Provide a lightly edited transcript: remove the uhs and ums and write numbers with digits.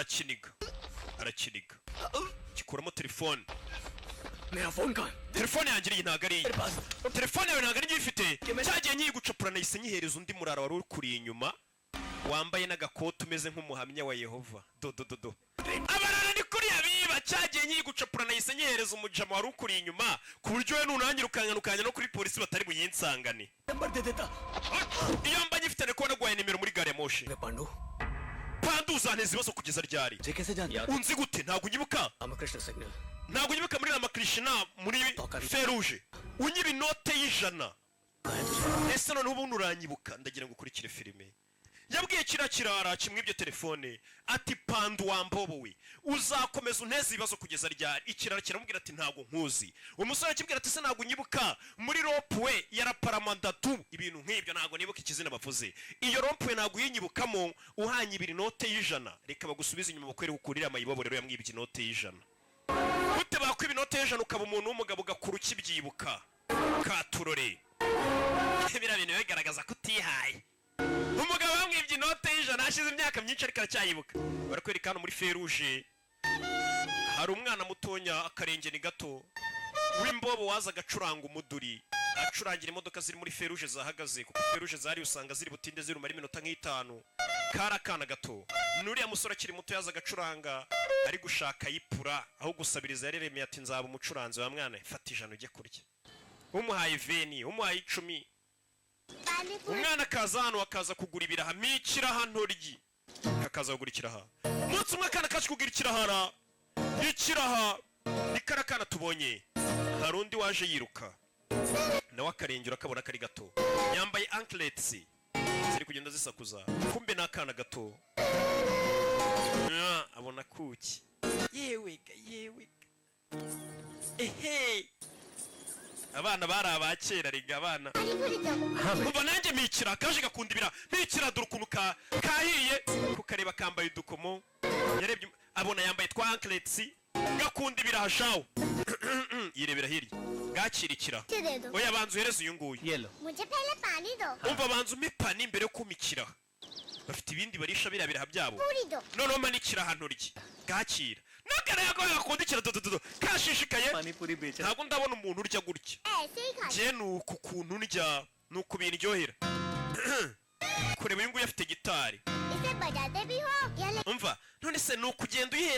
Arakiniga, arakiniga, gikuramo telefone. मेरा फोन कहाँ है? Telefone yanjye iyi ntabwo ari iye. Telefone yawe ntabwo ari ifite. Cyagiye nyigucapura, nahise nyihereza undi murara wari ukuriye inyuma, wambaye n'agakoti, umeze nk'umuhamya wa Yehova. Do do do do, abarara ni kuriya biba. Cyagiye nyigucapura, nahise nyihereza umujama wari ukuriye inyuma, ku buryo we nunangirukanya no kuri polisi batari buyinsangane. Number दे देता। Iyo mba nyifite ndi kubona guhaye nimero muri gari ya moshi. Pandu. Pandu, uzanteza ibibazo kugeza ryari? मुझे कैसे जान? Unzi gute? Ntabwo unyibuka? Ramakrishna signal. Ntabwo unyibuka muri Ramakrishna, muri feruje, unyiba inote y'100? Ese noneho ubundi uranyibuka? Ndagira ngo ukurikire filime. Yabwiye kiriya kirara kimwe ibyo telefone ati: "Pandu wambobowe, uzakomeza unteze ibibazo kugeza ryari?" Ikirara kiramubwira ati: "Ntabwo nkuzi." Umusore akibwira ati: "Se ntabwo unyibuka muri rond-point ya Raparamandatu?" Ibintu nk'ibyo, ntabwo nibuka ikizina bavuze. Iyo rond-point ntabwo uyinyibukamo uhanyibira inote y'100? Reka bagusubize inyuma bakwereke ukurira amayibobo. Rero yamwibye inote y'100. Gute bakwiba inote y'100 ukaba umuntu w'umugabo, ugakura ukibyibuka? Katurore, biriya bintu biba bigaragaza ko utihaye. Umugabo bamwibye inote y'100 hashize imyaka myinshi, ariko aracyayibuka. Barakwereka hano muri feruje hari umwana mutonya, akarenge ni gato, w'imbobo, wazaga acuranga umuduri, acurangira imodoka ziri muri feruje zahagaze, kuko feruje zari usanga ziri butinde, zirumara iminota nk'itanu. Kari akana gato. N'uriya musore akiri muto yazaga acuranga, ari gushaka ayipura aho gusabiriza. Yareremeye ati: "Nzaba umucuranzi." Wa mwana, fata 100 ujye kurya. Umuhaye 20, umuhaye 10, umwana akaza hano, akaza kugura ibiraha. Mikiraha ntoryi, kakaza kugura ikiraha. Umunsi umwe akana kaje kugura ikirahara, ikiraha ni kariya kana tubonye. Hari undi waje yiruka nawe, akarengero akabona kari gato, yambaye anklets ziri kugenda zisakuza. Kumbe ni akana gato. Abona kuki. Yewe ga, yewe ga, ehe, abana bari abakera rega abana. Umva nanjye mikira kaje gakunda ibira mikira. Dore ukuntu ka kahiye kukareba, kambaye udukomo. Yarebye abona yambaye twa anklets, gakunda ibiraha shawo. Yirebera hirya, bwakirikira. दे दो। Oya, banza uhereze uyu nguyu. ये लो। मुझे पहले पानी दो। Umva, banza umpe pani mbere yo kumikira. Bafite ibindi barisha biriya biraha byabo. पूरी दो। Noneho manikira ahantu urye bwakira nukareba ko gakunda ikira dodododo, kashishikaye. पानी पूरी बेच। Ntabwo ndabona umuntu urya gutya. ऐसे ही खा। Njye ni uku kuntu ndya, ni uku bindyohera. Kureba uyu nguyu afite gitari. इसे बजाते भी हो या Umva, none se ni ukugenda uyihetse?